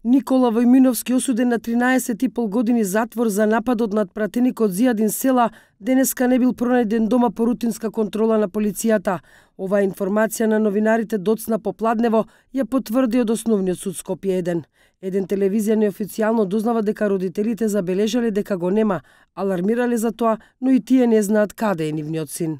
Никола Војминовски, осуден на 13,5 години затвор за нападот над пратеникот Зијадин Села, денеска не бил пронајден дома по рутинска контрола на полицијата. Оваа информација на новинарите доцна попладнево ја потврди од Основниот суд Скопје 1. Еден телевизија неофицијално дознава дека родителите забележале дека го нема, алармирале за тоа, но и тие не знаат каде е нивниот син.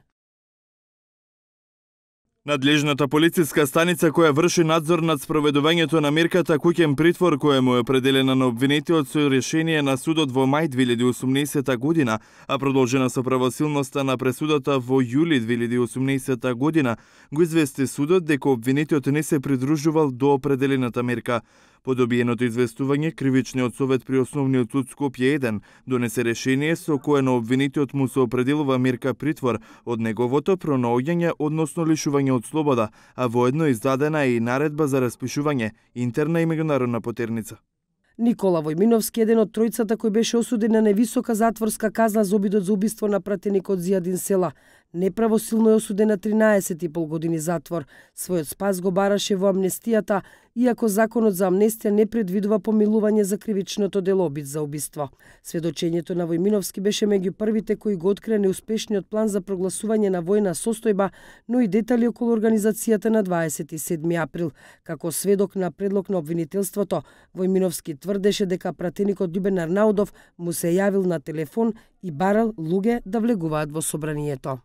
Надлежната полициска станица која врши надзор над спроведувањето на мерката куќен притвор која му е определена на обвинетиот со решение на судот во мај 2018 година, а продолжена со правосилноста на пресудата во јули 2018 година, го извести судот дека обвинетиот не се придружувал до определената мерка. По добиеното известување, Кривичниот совет при Основниот суд Скопје 1 донесе решение со кое на обвинетиот му се определува мерка притвор од неговото пронаоѓање односно лишување од слобода, а воедно издадена е и наредба за распишување интерна и меѓународна потерница. Никола Војминовски, еден од тројцата кој беше осуден на невисока затворска казна за обидот за убиство на пратеникот Зијадин Села, неправосилно е осуден на 13,5 години затвор. Својот спас го бараше во амнестијата, иако законот за амнестија не предвидува помилување за кривичното дело обид за убиство. Сведочењето на Војминовски беше меѓу првите кои го открија неуспешниот план за прогласување на војна состојба, но и детали околу организацијата на 27 април. Како сведок на предлог на обвинителството, Војминовски тврдеше дека пратеникот Љубен Арнаудов му се јавил на телефон и барал луѓе да влегуваат во собранието.